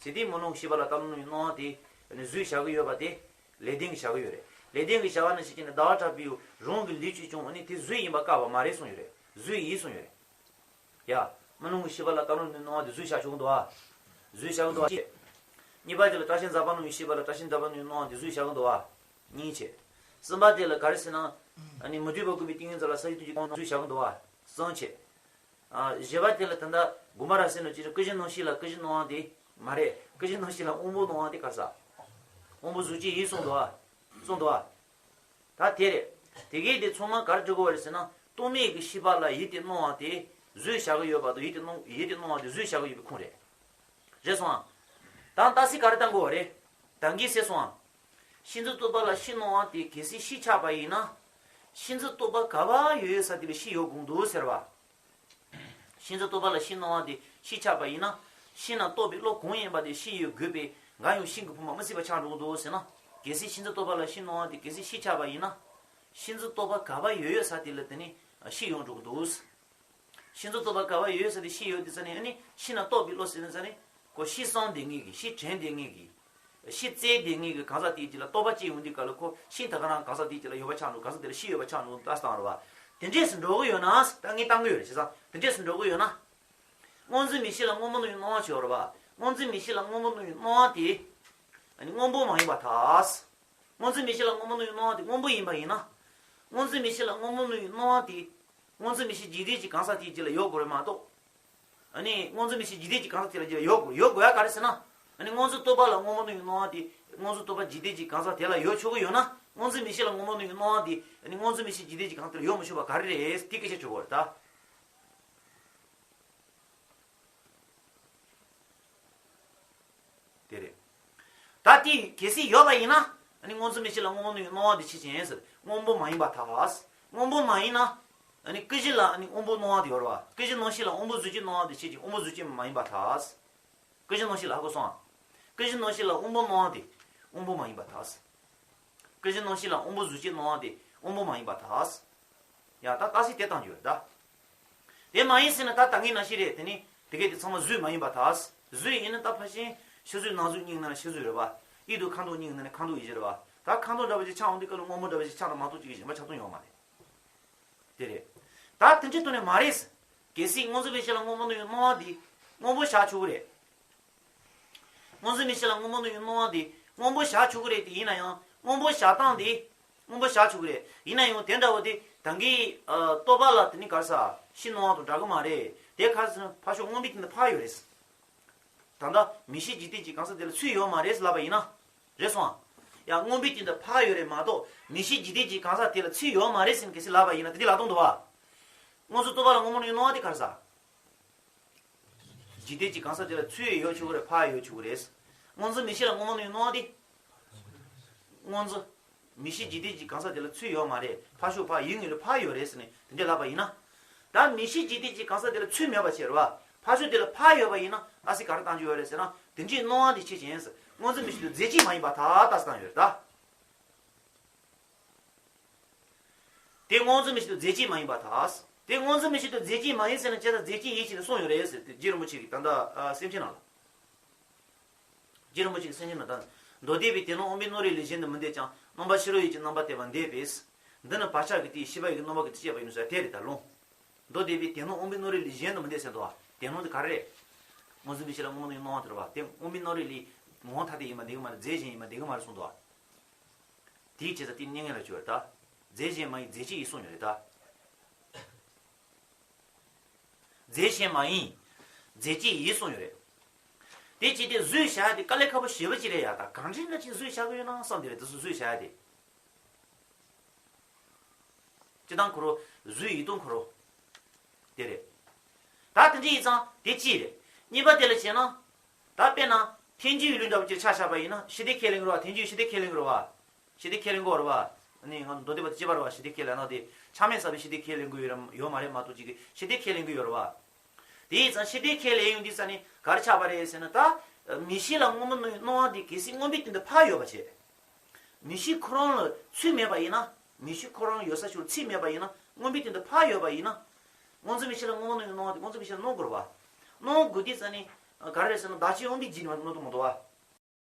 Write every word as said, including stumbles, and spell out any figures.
ཟེར་དེ་རྨི་ལམ་གྱི་ཤེས་པ་ལ་རྟག་རྨི་ལམ་གྱི་སྣང་བ་དེ་ནི་གཟུགས་བྱ་གི་ཡོད་པ་དེ་ལེགས་ལྡན་གྱི་བྱ་གི་ཡོད་རེད། ལེགས་ལྡན་གྱི་བྱ་བ་ནི་ཞིག་ཅིག་ནི་ཟླ་བ་གྲགས་པའི་རང་གི་ལུས་ཀྱིས་ཀྱང་ཨ་ནི་དེ་གཟུགས་ཡིན་པ་བཀག་པ་མ་རེད་གསུངས་ཡོད་རེད། གཟུགས་ཡིན་གསུངས་ཡོད་རེད། ཡ། རྨི་ལམ་གྱི་ཤེས་པ་ལ་རྟག་རྨི་ལམ་གྱི་སྣང་བ་དེ་གཟུགས་བྱ་ཆོག་གི་འདུག་ཨ། གཟུགས་བྱ་གི་འདུག་ཨ། གཉིས་པ་དེ་ལ་བཀྲ་ཤིས་རྫ་བ་རྨི་ལམ་གྱི་ཤེས་པ་ལ་བཀྲ་ཤིས་རྫ་བ་རྨི་ལམ་གྱི་སྣང་བ་དེ་གཟུགས་བྱ་གི་འདུག་ཨ། གཉིས་བྱས། གསུམ་པ་དེ་ལ་ག་རེ་ཟེར་ན། ཨ་ནི་མུ་སྟེགས་པ་ཀུན་པའི་ཏིང་ངེ་འཛིན་ལ་ས་བཅུ་དུས་ཀྱི་སྣང་བ་གཟུགས་བྱ་གི་འདུག་ཨ། གསུམ་བྱས། ཨ། བཞི་པ་དེ་ལ་ད་ལྟ་དགོངས་པ་རབ་གསལ་ནང་ཅི་རེད། ཀུན་གཞི་སྣང་ཤས་ལ་ཀུན་གཞི་སྣང་བ་དེ་མ་རེད། ཀུན་གཞི་སྣང་ཤས་ལ་དབང་པོ་སྣང་བ་དེ་ག་རེ་ཟ། དབང་པོ་གཟུགས་ཅན་ཡིན་གསུངས་འདུག་ཨ། གསུངས་འདུག་ཨ། ད་དེ་རེད། དེ་གས་དེ་ཚང་མ་ག་རེ་འགྲོ་གི་ཡོད་རེད་ཟེར་ན། རྟོག་མེད་ཀྱི་ཤེས་པ་ལ་ཡིད་དེ་སྣང་བ་དེ་གཟུགས་བྱ་གི་ཡོད་པ་དང་། ཡིད་དེ་སྣང་ཡིད་དེ་སྣང་བ་དེ་གཟུགས་བྱ་གི་ཡོད་པའི་ཁུངས་རེད། རེད་སོང་ཨ། ད་རྟགས་གསལ་ག་རེ་བཏང་དགོས་པ་རེད། ད་གིན་གསལ་སོང་ཨ། ཤེས་འཛིན་རྟོག་པ་ལ་ཤེས་སྣང་བ་དེ་གལ་སྲིད་ཤེས་ཆགས་པ་ཡིན་ན། ཤེས་འཛིན་རྟོག་པ་ག་པར་ཡོད་ཡོད་ས་དེ་ལ་ཤེས་ཡོད་དགོས་འདུག་ཟེར་བ། ཤེས་འཛིན་རྟོག་པ་ལ་ཤེས་སྣང་བ་དེ་ཤེས་ཆགས་པ་ཡིན་ན། ཤེས་ན་རྟོགས་པའི་བློ་གང་ཡིན་པ་དེ་ཤེས་ཡོད་དགོས་པས། འགའ་ཡང་ཤིང་གི་ཕུང་པོ་མི་སྲིད་པ་ཆགས་འགྲོ་གི་འདུག་ཟེར་ན། གལ་སྲིད་ཤེས་འཛིན་རྟོག་པ་ལ་ཤེས་སྣང་བ་དེ་གལ་སྲིད་ཤེས་ཆགས་པ་ཡིན་ན། ཤེས་འཛིན་རྟོག་པ་ག་པར་ཡོད་ཡོད་ས་དེ་ལ་དེ་ནི་ཤེས་ཡོང་འགྲོ་གི་འདུག། ཤེས་འཛིན་རྟོག་པ་ག་པར་ཡོད་ཡོད་ས་དེ་ཤེས་ཡོད་དེ་ས་ནས། ཨ་ནི་ཤེས་ན་རྟོགས་པའི་བློ་ཟེར་ན་ས་ནས། ཁོ་ཤེས་བསམ་བསྡད་མཁན་གྱི། ཤེས་དྲན་བསྡད་མཁན་གྱི། ཤེས་བཙལ་བསྡད་མཁན་གྱི་གང་ཟག་དེའི་རྗེས་ལ་རྟོག་པ་སྐྱེ་ཡོང་དུས་སྐབས་ལ། ཁོ་ཤེས་ད་ག་རང་གང་ཟག་དེའི་རྗེས་ལ་ཡོད་པ་ཆགས་འགྲོ། གང་ཟག་དེ་ལ་ཤེས་ཡོད་པ་ཆགས་འགྲོ། ད་སྟངས་རེད་བ། དེ་འདྲས་སུ་འགྲོ་གི་ཡོད་ན། ད་ངས་བཏང་གི་ཡོད་རེད། བྱས་ཙང་དེ་འདྲས་སུ་འགྲོ་གི་ཡོད་ན། སྔོ་འཛིན་མིག་ཤེས་ལ་སྔོན་པོ་སྣང་བའི་སྣང་བ་ཅིག་ཡོད་རེད་བ། སྔོ་འཛིན་མིག་ཤེས་ལ་སྔོན་པོ་སྣང་བའི་སྣང་བ་དེ་ཨ་ནི་སྔོན་པོ་མ་ཡིན་པར་ཐལ། སྔོ་འཛིན་མིག་ཤེས་ལ་སྔོན་པོ་སྣང་བའི་སྣང་བ་དེ་སྔོན་པོ་ཡིན་པ་ཡིན་ན། སྔོ་འཛིན་མིག་ཤེས་ལ་སྔོན་པོ་སྣང་བའི་སྣང་བ་དེ། སྔོ་འཛིན་མིག་ཤེས་འཇིག་རྟེན་གྱི་གང་ཟག་དེའི་རྗེས་ལ་ཡོད་དགོས་རེད་མ་གཏོགས། ཨ་ནི་སྔོ་འཛིན་མིག་ཤེས་འཇིག་རྟེན་གྱི་གང་ཟག་དེ་ལ་རྗེས་ལ་ཡོད་དགོས། ཡོད་དགོས་ཡ་ག་རེ་ཟེར་ན། ཨ་ནི་སྔོ་འཛིན་རྟོག་པ་ལ་སྔོན་པོ་སྣང་བའི་སྣང་བ་དེ་སྔོ་འཛིན་རྟོག་པ་འཇིག་རྟེན་གྱི་གང་ཟག་དེ་ལ་ཡོད་ཆོག་གི་ཡོད་ན། སྔོ་འཛིན་མིག་ཤེས་ལ་སྔོན་པོ་སྣང་བའི་སྣང་བ་དེ་ཨ་ནི་སྔོ་འཛིན་མིག་ཤེས་འཇིག་རྟེན་གྱི་གང་ཟག་དེ་ལ་ཡོད་མི་ཆོག་པ་ག་རེ་རེད། དེ་སྐད་ཆ་བྱེད་དགོས་རེད་ད། དེ་རེད། ད་དེ་གལ་སྲིད་ཡོད་པ་ཡིན་ན། ཨ་ནི་སྔོ་འཛིན་མིག་ཤེས་ལ་སྔོན་པོ་སྣང་བའི་སྣང་བ་དེ་ཆོག་ཅིང་ཟེར། སྔོན་པོ་མ་ཡིན་པར་ཐལ། སྔོན་པོ་མ་ཡིན་ན། ཨ་ནི་ཀུན་གཞི་ལ་ཨ་ནི་དབང་པོ་སྣང་བ་དེ་ཡོད་རེད་བ། ཀུན་གཞི་སྣང་ཤས་ལ་དབང་པོ་གཟུགས་ཅན་སྣང་བ་དེ་ཆོག་ཅིང་དབང་པོ་གཟུགས་ཅན་མ་ཡིན་པར་ཐལ། ཀུན་གཞི་སྣང་ཤས་ལ་ཧ་གོ་སོང་ཨ། ཀུན་གཞི་སྣང་ཤས་ལ་དབང་པོ་སྣང་བ་དེ་དབང་པོ་མ་ཡིན་པར་ཐལ། ཀུན་གཞི་སྣང་ཤས་ལ་དབང་པོ་གཟུགས་ཅན་སྣང་བ་དེ་དབང་པོ་མ་ཡིན་པར་ཐལ། ཡ་ད་རྟགས་གསལ་དེ་བཏང་རྒྱུ་རེད་ད། དེ་མ་ཡིན་ཟེར་ན་ད་ད་ངས་ནང་བཞིན་རེད། དེ་ནི་དེ་གས་དེ་ཚང་མ་གཟུགས་མ་ཡིན་པར་ཐལ། གཟུགས་ཡིན་ན་ད་ཕལ་ཆེར་ཕྱི་གཟུགས་ནང་གཟུགས་གཉིས་ནང་ནས་ཕྱི་གཟུགས་རེད་བ། ཡིད་དུ་ཁ་དོག་གཉིས་ནང་ནས་ཁ་དོག་ཡིན་གྱི་རེད་བ། ད་ཁ་དོག་འདྲ་བ་ཞིག་ཆགས་འོང་དུས་སྐབས་ལ་སྔོན་པོ་འདྲ་བ་ཞིག་ཆགས་ན་མ་གཏོགས་ཅིག་གཞན་པ་ཆགས་ཐུབ་ཡོད་མ་རེད། དེ་རེད། ད་དེ་འདྲའི་ཐོག་ནས་མ་རེད། གལ་སྲིད་སྔོ་འཛིན་མིག་ཤེས་ལ་སྔོན་པོ་སྣང་བའི་སྣང་བ་འདི་སྔོན་པོ་བཞག་ཆོག་གི་རེད། སྔོ་འཛིན་མིག་ཤེས་ལ་སྔོན་པོ་སྣང་བའི་སྣང་བ་འདི་སྔོན་པོ་བཞག་ཆོག་གི་རེད། དེ་ཡིན་ན་ཡང་སྔོན་པོ་བཞག་སྟངས་འདི་སྔོན་པོ་བཞག་ཆོག་གི་རེད། ཡིན་ན་ཡང་དེ་འདྲ་བོ་དེ་ད་གིན་རྟོག་པ་ལ་དེ་ནི་ག་རེ་ཟ། ཕྱི་སྣང་བ་དང་འདྲ་གི་མ་རེད། དེ་ག་རེ་ཟ་ན་ཕར་ཕྱོགས་སྔོན་པོའི་སྟེང་དུ་ཕར་ཡོད་རེད། ད་ལྟ་མིག་ཤེས་འཇིག་རྟེན་གྱི་གང་ཟག་དེ་ལ་ཚུད་ཡོད་མ་རེད་ལབ་པ་ཡིན་ན། རེད་སོང་ཨ། ཡང་སྔོན་པོའི་སྟེང་དུ་ཕར་ཡོད་རེད་མ་གཏོགས་མིག་ཤེས་འཇིག་རྟེན་གྱི་གང་ཟག་དེ་ལ་ཚུད་ཡོད་མ་རེད་ཟེར་ནས་གལ་སྲིད་ལབ་པ་ཡིན་ན་དེ་འདྲའི་ལབ་སྟངས་འདུག་བ། སྔོ་འཛིན་རྟོག་པ་ལ་སྔོན་པོ་སྣང་བའི་སྣང་བ་དེ་ག་རེ་ཟ། འཇིག་རྟེན་གྱི་གང་ཟག་དེ་ལ་ཚུད་ཡོད་ཆོག་གི་རེད། ཕར་ཡོད་ཆོག་གི་རེད། སྔོ་འཛིན་མིག་ཤེས་ལ་སྔོན་པོ་སྣང་བའི་སྣང་བ་དེ། སྔོ་འཛིན། མིག་ཤེས་འཇིག་རྟེན་གྱི་གང་ཟག་དེ་ལ་ཚུད་ཡོད་མ་རེད། ཕར་ཕྱོགས་ཕར་ཡོད་ངེས་ལ་ཕར་ཡོད་རེད་ཟེར་ནས་དེ་འདྲ་ལབ་པ་ཡིན་ན། ད་མིག་ཤེས་འཇིག་རྟེན་གྱི་གང་ཟག་དེ་ལ་ཚུད་མེད་པ་བྱས་རེད་བ། ཕར་ཕྱོགས་དེ་ལ་ཕར་ཡོད་པ་ཡིན་ན་ཨ་སི་ག་རེ་བཏང་རྒྱུ་ཡོད་རེད་ཟེར་ན། དེ་འདྲའི་སྣང་བ་དེ་ཆོག་ཅིང་ཟེར། སྔོ་འཛིན་མིག་ཤེས་དེ་རྫས་གཅིག་མ་ཡིན་པར་ཐལ་ལྟ་སྟངས་ཡོད་རེད་ད། དེ་སྔོ་འཛིན་མིག་ཤེས་དེ་རྫས་གཅིག་མ་ཡིན་པར་ཐལ། དེ་སྔོ་འཛིན་མིག་ཤེས་དེ་རྫས་གཅིག་མ་ཡིན་ཟེར་ན་བྱས་ཙང་རྫས་གཅིག་ཡིན་ཞེས་གསུངས་ཡོད་རེད་ཟེར་ཏེ་རྗེ་རིན་པོ་ཆེ་གིས་ད་ལྟ་ཨ་སེམས་ཅན་རྣམས་ལ། རྗེ་རིན་པོ་ཆེ་གིས་སེམས་ཅན་རྣམས་ལ། མདོ་སྡེ་པའི་དེ་སྣང་དབང་པོའི་སྣང་རིག་ལས་གཞན་དུ་མི་འདོད་ཀྱང་། རྣམ་པ་ཕྱི་རོལ་ཡུལ་གྱི་རྣམ་པ་དེ་བ་འདས་པས། འདི་ནི་བག་ཆགས་ཀྱི་རྟེན་ཤེས་པ་ཡི་རྣམ་པ་ཀུན་ཏུ་སྐྱེས་པ་ཡིན་ནོ་ཟེར་དེ་རེད་ད་ལུང་། མདོ་སྡེ་པའི་དེ་སྣང་དབང་པོའི་སྣང་རིག་ལས་གཞན་དུ་མི་འདོད་ཟེར་འདུག་བ། དེ་སྣང་དེ་ག་རེ་རེད། སྔོ་འཛིན་མིག་ཤེས་ལ་སྔོན་པོ་སྣང་བའི་སྣང་བ་དེ་རེད་བ། དེ་དབང་པོའི་སྣང་རིག་ལས་ངོ་བོ་ཐ་དད་ཡིན་པ་འདོད་ཀྱི་མ་རེད། རྫས་གཞན་ཡིན་པ་འདོད་ཀྱི་མ་རེད་གསུངས་འདུག་བ། དེའི་བྱས་ཙང་དེ་རྙེད་ངེས་ལ་བྱོས་པ་རེད་ད། རྫས་གཞན་མ་ཡིན་རྫས་གཅིག་ཡིན་གསུངས་ཡོད་རེད་ད། རྫས་གཞན་མ་ཡིན། རྫས་གཅིག་ཡིན་གསུངས་ཡོད་རེད། དེ་བྱས་ཏེ་གཟུགས་བྱ་ཡ་དེ་དཀའ་ལས་ཁག་པོ་ཞེ་པོ་ཅིག་རེད་ཡ། ད་གང་འདྲ་འདྲ་ཅིག་གཟུགས་བྱ་གི་ཡོད་ན་བསམ་དེ་རེད། དེ་ཚོ་གཟུགས་བྱ་ཡ་དེ། སྤྱིར་བཏང་ཁོ་རང་གཟུགས་ཡིད་དུ་འཁོར་རོ། དེ་རེད། ད་དེ་འདྲ་ཡིན་ཙང་དེ་གཅིག་རེད། གཉིས་པ་དེ་ལ་བྱས་ན། ད་དཔེར་ན་ཐལ་འགྱུར་ཡིན་ལུགས་འདྲ་པོ་ཅིག་ཆ་བཞག་པ་ཡིན་ན་ཕྱི་དེ་ཁས་ལེན་གི་རེད་བ། ཐལ་འགྱུར་ཕྱི་དེ་ཁས་ལེན་གི་རེད་བ། ཕྱི་དེ་ཁས་ལེན་གི་རེད་བ། ཨ་ནི་ང་མདོ་སྡེ་པ་དེ་གཅིག་པ་རེད་བ། ཕྱི་དེ་ཁས་ལེན་ན་དེ་ཆ་མེད་ས་པའི་ཕྱི་དེ་ཁས་ལེན་གི་ཡོད་རེད་ཡོད་མ་རེད་མ་གཏོགས་ཅིག་གི་ཕྱི་དེ་ཁས་ལེན་གི་ཡོད་རེད་བ། དེ་ཡིན་ཙང་ཕྱི་དེ་ཁས་ལེན་ཡོང་དུས་ཙ་ནི་ག་རེ་ཆགས་པ་རེད་ཟེར་ན། ད་མིག་ཤེས་ལ་སྔོན་པོ་སྣང་བའི་སྣང་བ་དེ་གལ་སྲིད་སྔོན་པོའི་སྟེང་དུ་ཕར་ཡོད་པ་བྱས། མིག་ཤེས་ཁོ་རང་ལ་ཚུད་མེད་པ་ཡིན་ན། མིག་ཤེས་ཁོ་རང་ཡོད་ས་ཕྱོགས་ཚུད་མེད་པ་ཡིན་ན། སྔོན་པོའི་སྟེང་དུ་ཕར་ཡོད་པ་ཡིན་ན། སྔོ་འཛིན་མིག་ཤེས་ལ་སྔོན་པོ་སྣང་བའི་སྣང་བ་དེ་སྔོ་འཛིན་མིག་ཤེས་ལ་སྣང་དགོས་རེད་བ། སྣང་དགོས་དུས་ཙ་ནི། ག་རེ་རེད་ཟེར་ན་བདག་གཅིག་དབང་པོའི་རྒྱུད་ནི་མ་གཏོགས་མི་འདུག་བ།